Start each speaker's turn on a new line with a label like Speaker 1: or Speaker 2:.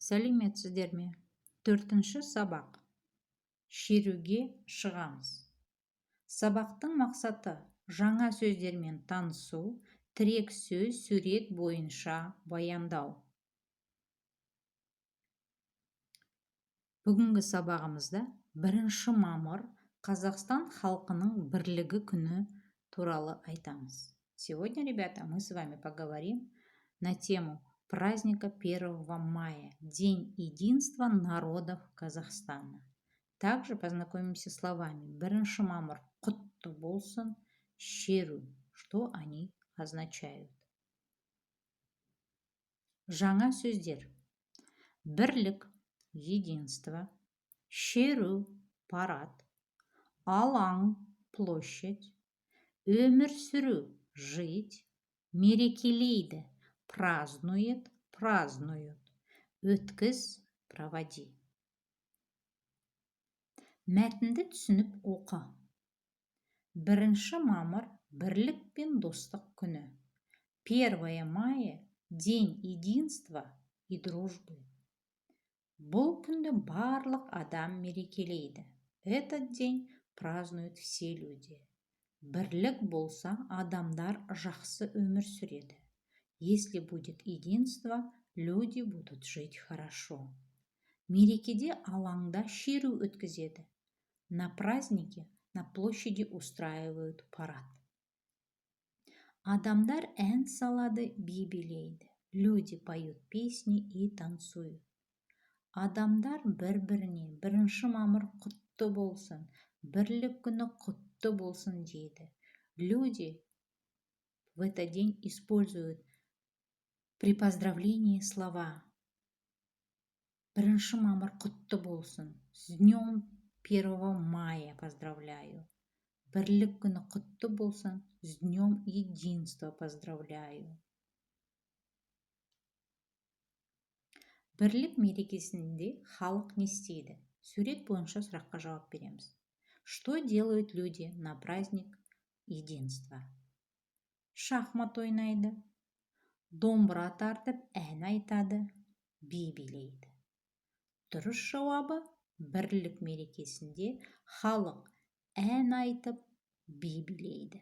Speaker 1: Сәлеметсіздер ме? Төртінші сабақ. Шеруге шығамыз. Сабақтың мақсаты: жаңа сөздермен танысу, тірек сөз, сурет бойынша баяндау. Бүгінгі сабағымызда 1 мамыр, Қазақстан халқының бірлігі күні туралы айтамыз. Сегодня, ребята, мы с вами поговорим на тему праздника 1 мая, День единства народов Казахстана. Также познакомимся словами «бірінші мамыр құтты болсын», «шеру», что они означают. Жаңа сөздер. Бірлік – единство, шеру – парад, алаң – площадь, өмір сүру – жить, мерекелейді – празднует, празднуют, өткіз – проводи. Мәтінді түсініп оқы. 1 мамыр – бірлік пен достық күні. 1 мая – день единства и дружбы. Бұл күнді барлық адам мерекелейді. Этот день празднуют все люди. Бірлік болса, адамдар жақсы өмір сүреді. Если будет единство, люди будут жить хорошо. Мерекеде алаңда шеру өткізеді. На празднике на площади устраивают парад. Адамдар ән салады, би билейді. Люди поют песни и танцуют. Адамдар бір-біріне «1 мамыр құтты болсын», «Бірлік күні құтты болсын» дейді. Люди в этот день используют при поздравлении слова «1 мамыр құтты болсын», «С днем 1 мая поздравляю», «Бірлік күні құтты болсын», «С днем единства поздравляю». Бірлік мерекесінде халық не істейді? Сурет бойынша сұраққа жауап береміз. Что делают люди на праздник единства? Шахмат ойнайды, домбыра тартып ән айтады, би билейді. Дұрыс жауабы: бірлік мерекесінде халық ән айтып, би билейді.